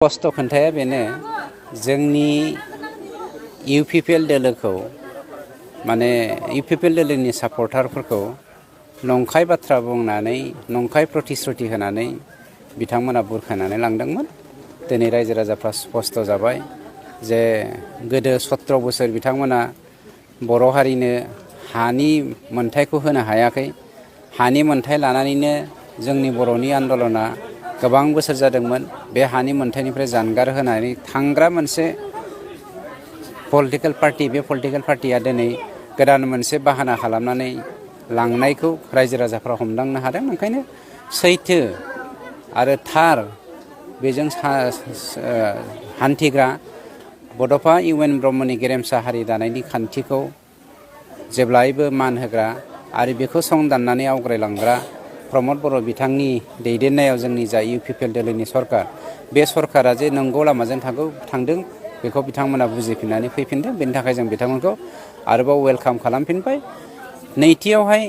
स्पष्ट खोन्थाया बेनो जोंनि इउपिपिएल दोलोखौ माने इउपिपिएल दोलोनि सापर्टारफोरखौ नंखाय बाथ्रा बुंनानै नंखाय प्रतिश्रुति होनानै बिथांमोना बुरखायनानै लांदोंमोन। दिनै रायजो राजाफ्रा स्पष्ट जाबाय जे गोदो 17 बोसोर बिथांमोना बर' हारिनो हानि मोनथायखौ होनो हायाखै। हानि मोनथाय लानानैनो जोंनि बर'नि आन्दलना गोबां बोसोर जादोंमोन। बे हानि मोनथायनिफ्राय जानगार होनानै थांग्रा मोनसे पलिटिकल पार्टी, बे पलिटिकल पार्टीया दिनै गोदान मोनसे बाहाना खालामनानै लांनायखौ रायजो राजाफ्रा हमदांनो हादों। ओंखायनो सैथो आरो थार बेजों हान्थिग्रा बड'फा इउ.एन. ब्रह्मनि गेरेमसा हारि दानायनि खान्थिखौ जेब्लायबो मान होग्रा आरो बेखौ संदाननानै आवग्रायलांग्रा प्रमद बर' बिथांनि दैदेननायाव जोंनि जा इउपिपिएल दोलोनि सरकार, बे सरकारा जे नंगौ लामाजों थांदों बेखौ बिथांमोना बुजिफिननानै फैफिनदों। बेनि थाखाय जों बिथांमोनखौ आरोबाव वेलकाम खालामफिनबाय। नैथियावहाय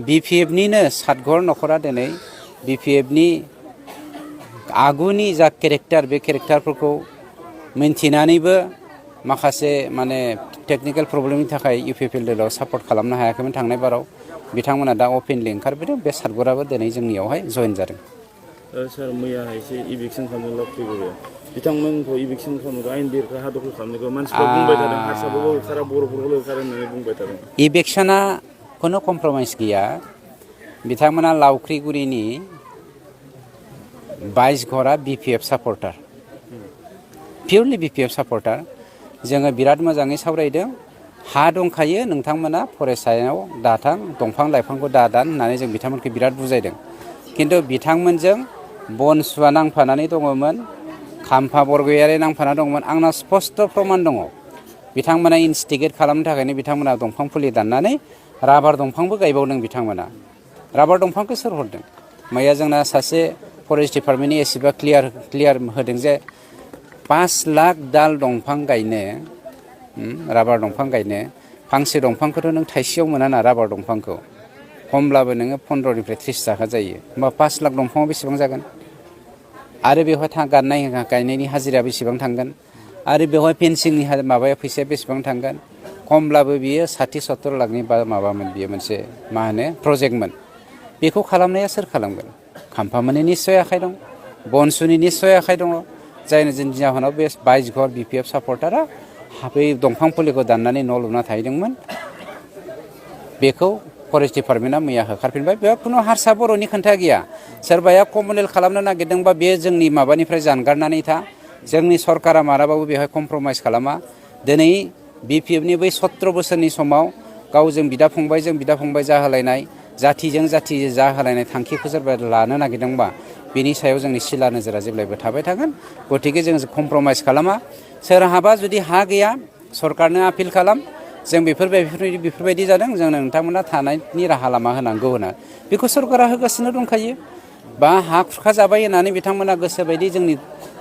बिपिएफनिनो सातघर न'खरा दिनै बिपिएफनि आगुनि जा केरेक्टार, बे केरेक्टारफोरखौ मिन्थिनानैबो माखासे माने टेकनिकेल प्रब्लेमनि थाखाय इउपिपिएल दोलोआव सापर्ट खालामनो हायाखैमोन थांनाय बाराव। बिथांमोना दा अपेनलि ओंखारबोदों। बे सातघराबो दिनै जोंनियावहाय जइन जादों। सार मैयाहाय एसे इभिक्सन खालामनो फैबाय। बिथांमोनखौ इभिक्सन खालामनायखौ आयेन बेरेखा हा दखल खालामनायखौ मानसिफ्रा बुंबाय थादों। हारसाफोरखौ होखारा, बर'फोरखौ होखारा होननानै बुंबाय थादों। इभिक्सना खुनु कमप्रमाइस गैया। बिथांमोना लावख्रिगुरिनि 22 घरा बिपिएफ सापर्टार, पियरलि बिपिएफ सापर्टार। जोङो बिराद मोजाङै सावरायदों। हा दंखायो, नोंथांमोना फरेस्टआव दाथां, दंफां लाइफांखौ दादान होननानै जों बिथांमोनखौ बिराद बुजायदों। खिन्थु बिथांमोनजों बनसुवा नांफानानै दङमोन, खाम्फा बरगयारि नांफाना दंमोन। आंना स्पष्ट प्रमाण दङ। बिथांमोना इनस्टिगेट खालामनो थाखायनो बिथांमोना दंफां फुलि दाननानै राबार दंफांबो गायबावदों बिथांमोना। राबार दंफांखौ सोर हरदों? मैया जोंना सासे फरेस्ट डिपार्टमेन्टनि एसेबा क्लियार होदों जे 5 लाख दाल दंफां गायनो, राबार दंफां गायनो, फांसे दंफांखौथ' नों थाइसेयाव मोना ना राबार दंफांखौ। खमब्लाबो नोङो 15निफ्राय 30 थाखा जायो। होमबा 5 लाख दंफाङाव बेसेबां जागोन? आरो बेवहाय गायनायनि हाजिरा बेसेबां थांगोन? आरो बेवहाय फेन्सिंनि माबाया फैसाया बेसेबां थांगोन? खमब्लाबो बियो 60-70 लाखनि माबामोन, बियो मोनसे मा होनो प्रजेक्टमोन। बेखौ खालामनाया सोर खालामगोन? खाम्फामोननि निस्सय आखाइ दं, बनसुनि निस्सय आखाइ दङ। जायनि जाहोनाव बे 22 घर बिपिएफ सापर्टारा बै दंफां फुलिखौ दाननानै न' लुना थाहैदोंमोन। बेखौ फरेस्ट डिपार्टमेन्टआ मैया होखारफिनबाय। बेयाव खुनु हारसा बर'नि खोथा गैया। सोरबाया कमनेल खालामनो नागिरदोंबा बे जोंनि माबानिफ्राय जानगारनानै था। जोंनि सरकारा मालाबाबो बेवहाय कमप्रमाइस खालामा। दिनै बिपिएफनि बै 17 बोसोरनि समाव गावजों बिदा फंबाय जाहोलायनाय, जाथिजों जाथि जाहोलायनाय थांखिखौ सोरबा लानो नागिरदोंबा बेनि सायाव जोंनि सिला नोजोरा जेब्लायबो थाबाय थागोन। गतिके जों कमप्रमाइस खालामा। सोरहाबा जुदि हा गैया, सरकारनो आपिल खालाम। जों बेफोरबायदि जादों, जोंनो नोंथांमोना थानायनि राहा लामा होनांगौ होनना बेखौ सरकारा होगासिनो दंखायो। बा हा खुरखा जाबाय होननानै बिथांमोना गोसोबायदि जोंनि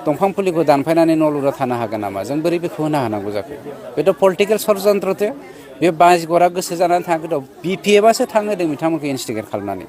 दंफां फुलिखौ दानफायनानै न' लुना थानो हागोन नामा? जों बोरै बेखौ होनो हानांगौ जाखो? बेथ' पलिटिकेल षड़यन्त्रसो। बे 22 घरा गोसो जानानै थाङाखैथ', बिपिएफआसो थांहोदों बिथांमोनखौ इनस्टिगेट खालामनानै।